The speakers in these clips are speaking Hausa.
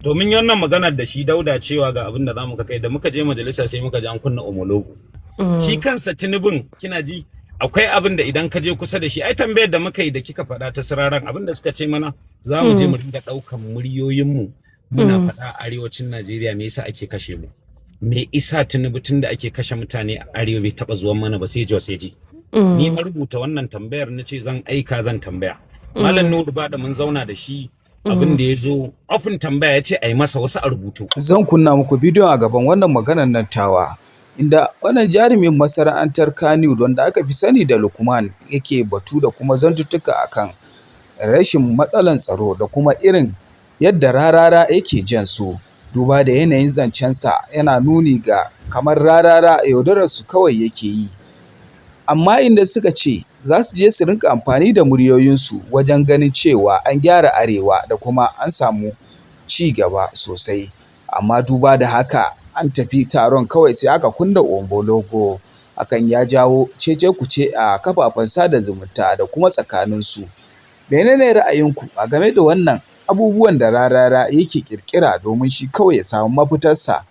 To mun yi wannan maganar da shi Dauda cewa ga abin da zamu kai. Da muka je majalisa, sai muka ji an kunna Omologo. Shi kansa Tinubun, kina ji, akwai abin da idan ka je kusa da shi, ai tambayar da muka yi da kika faɗa ta siraran, abin da suka ce mana, za mu je mu dinga ɗaukan muryoyinmu muna faɗa a arewacin Najeriya, me yasa ake kashe mu? Me isa Tinubu, tun da ake kashe mutane a arewa, bai taɓa zuwan mana ba sai Jos ya je? Ni na rubuta wannan tambayar, na ce zan aika, zan tambaya Malam Nuhu ba da mun zauna da shi. Abin da ya zo ofin tambaya, ya ce a yi masa wasu a rubutu. Zan kunna muku bidiyon a gaban wannan maganar nan tawa, inda wannan jarumin masana'antar Kannywood wanda aka fi sani da Lukman yake batu da kuma zantuttuka akan rashin matsalan tsaro da kuma irin yadda Rarara yake jan su. Duba da yanayin zancensa, yana nuni ga kamar Rarara yaudararsu kawai yake yi. Amma inda suka ce za su je su rinƙa amfani da muryoyinsu wajen ganin cewa an gyara arewa da kuma an samu ci gaba sosai. Amma duba da haka, an tafi taron kawai sai aka kunna Ombologo. Hakan ya jawo cece-kuce a kafafen sada zumunta da kuma tsakaninsu. Menene ra'ayinku a game da wannan abubuwan da Rarara yake ƙirƙira domin shi kawai ya samu mafitarsa,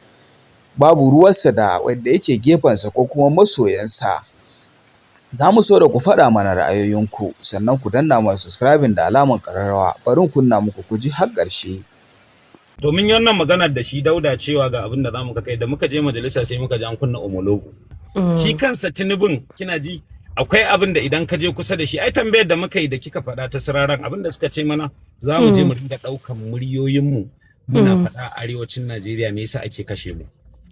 babu ruwansa da wanda yake gefensa ko kuma masoyansa? Za mu so da ku faɗa mana ra'ayoyinku, sannan ku danna mana subscribing da alamar ƙararrawa. Bari in kunna muku ku ji har ƙarshe. To mun yi wannan maganar da shi Dauda cewa ga abin da zamu kai. Da muka je majalisa, sai muka ji an kunna Omologo. Shi kansa Tinubun, kina ji, akwai abin da idan ka je kusa da shi, ai tambayar da muka yi da kika faɗa ta siraran, abin da suka ce mana, za mu je mu dinga ɗaukan muryoyinmu muna faɗa a arewacin Najeriya, me yasa ake kashe mu?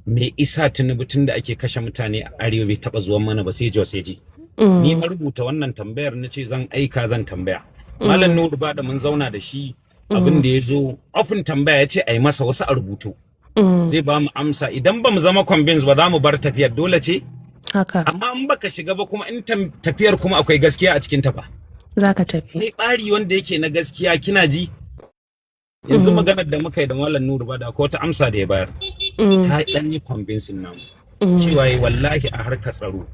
Me isa Tinubu, tun da ake kashe mutane a arewa, bai taɓa zuwan mana ba sai Jos ya je? Ni na rubuta wannan tambayar, na ce zan aika, zan tambaya Malam Nuhu ba da mun zauna da shi. Abin da ya zo ofin tambaya, ya ce a yi masa wasu a rubutu, zai ba mu amsa. Idan ba mu zama convince ba, za mu bar tafiyar, dole ce. Amma in baka shiga ba kuma, in tafiyar kuma akwai gaskiya a cikin ta fa, Za ka tafi. Akwai ɓari wanda yake na gaskiya. Kina ji, yanzu maganar da muka yi da Malam Nuru ba da akwai wata amsa da ya bayar, ta dan yi convincing namu, cewa yi wallahi a harkar tsaro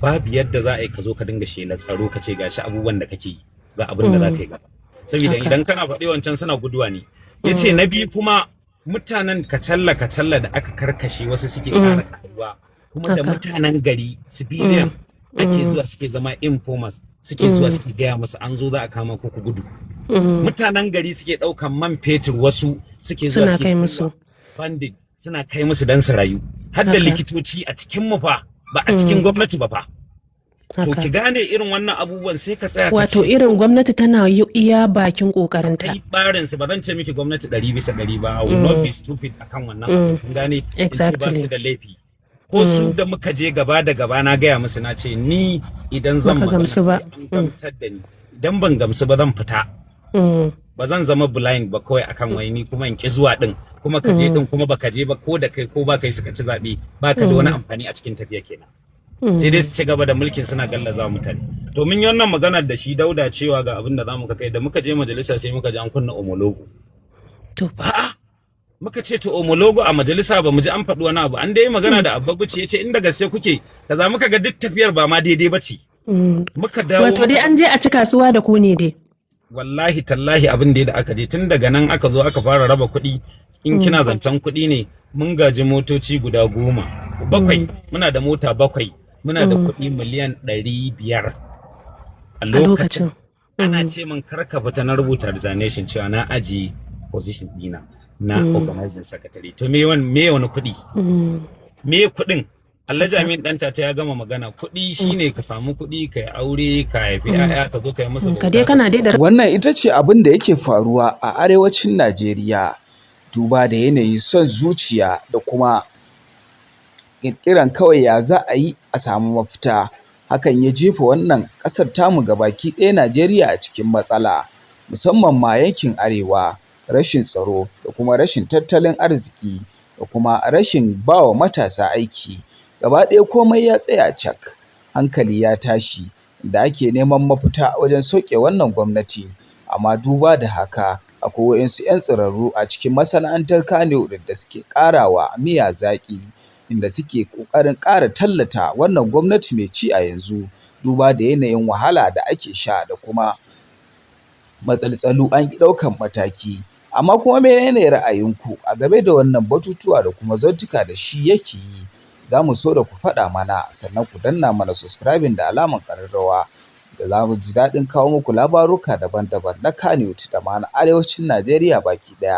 babu yadda za a yi ka zo ka dinga shela tsaro, ka ce gashi abubuwan da kake yi, ga abin da za ka yi gaba, saboda idan kana faɗi wancan, suna guduwa ne. Ya ce na biyu kuma, mutanen Kacalla Kacalla da aka karkashe wasu suke ƙara karuwa kuma da mutanen gari civilian ake zuwa suke zama informers, suke zuwa suke gaya musu an zo za a kama ku, ku gudu. Mutanen gari suke ɗaukan man fetur, wasu suke zuwa Suna suke kai musu. bandit, suna kai musu dan su rayu. Har da likitoci a cikin mu fa, ba a cikin gwamnati ba fa. To ki gane irin wannan abubuwan, sai ka tsaya ka Wato ce irin gwamnati tana yi iya bakin ƙoƙarinta. Kai barin su, ba zan ce miki gwamnati 100% ba. I will not be stupid akan wannan abu, kin gane, in ce ba su da laifi ko su. Da muka je gaba da gaba, na gaya musu, na ce ni idan zan Baka magana, gamsu ba. sai an gamsar da ni. Idan ban gamsu ba, zan fita. Ba zan zama blind ba kawai akan wai ni kuma in ki zuwa din, kuma ka je din, kuma baka je ba, ko da kai ko ba kai suka ci zaɓe, baka da wani amfani a cikin tafiya kenan. Sai dai su ci gaba da mulkin suna gallaza mutane. To mun yi wannan maganar da shi Dauda cewa ga abin da zamu kai. Da muka je majalisa, sai muka ji an kunna Omologo. To fa. A'a, muka ce to Omologo a majalisa ba mu ji an faɗi wani abu. An dai yi magana da Abba Buci, ya ce inda gaske kuke kaza. Muka ga duk tafiyar ba ma daidai ba ce. Muka dawo. Wato dai an je a ci kasuwa da ku ne dai. Wallahi tallahi, abin da aka je, tun daga nan aka zo aka fara raba kuɗi. In kina zancen kuɗi ne, mun gaji motoci guda 17, muna da mota bakwai, muna da kuɗi miliyan 500 a A lokacin. lokacin. Ana ce min kar ka fita, na rubuta resignation cewa na aji position dina na organizing secretary. To me wani kuɗi? Me kuɗin? Alhaji Amin Danta ta ya gama magana. Kuɗi shine ka samu kuɗi, ka yi aure, ka haifi 'ya'ya, ka zo ka yi musu Ka dai bauta. kana dai da Wannan ita ce abin da yake faruwa a arewacin Najeriya, duba da yanayin son zuciya da kuma ƙirƙiran kawai ya za a yi a samu mafita. Hakan ya jefa wannan ƙasar tamu gabaki ɗaya Najeriya a cikin matsala, musamman ma yankin arewa, rashin tsaro da kuma rashin tattalin arziki da kuma rashin ba wa matasa aiki. Gaba ɗaya komai ya tsaya cak, hankali ya tashi da ake neman mafita wajen sauke wannan gwamnati. Amma duba da haka, akwai waɗansu 'yan tsirarru a cikin masana'antar Kannywood da suke ƙarawa miya zaƙi, inda suke ƙoƙarin ƙara tallata wannan gwamnati mai ci a yanzu, duba da yanayin wahala da ake sha da kuma matsaltsalu an ƙi ɗaukan mataki. Amma kuma menene ra'ayinku a game da wannan batutuwa da kuma zantuka da shi yake yi? Za mu so da ku faɗa mana, sannan ku danna mana subscribing da alamar ƙararrawa da za mu ji daɗin kawo muku labaruka daban-daban na Kannywood da ma na arewacin Najeriya baki ɗaya.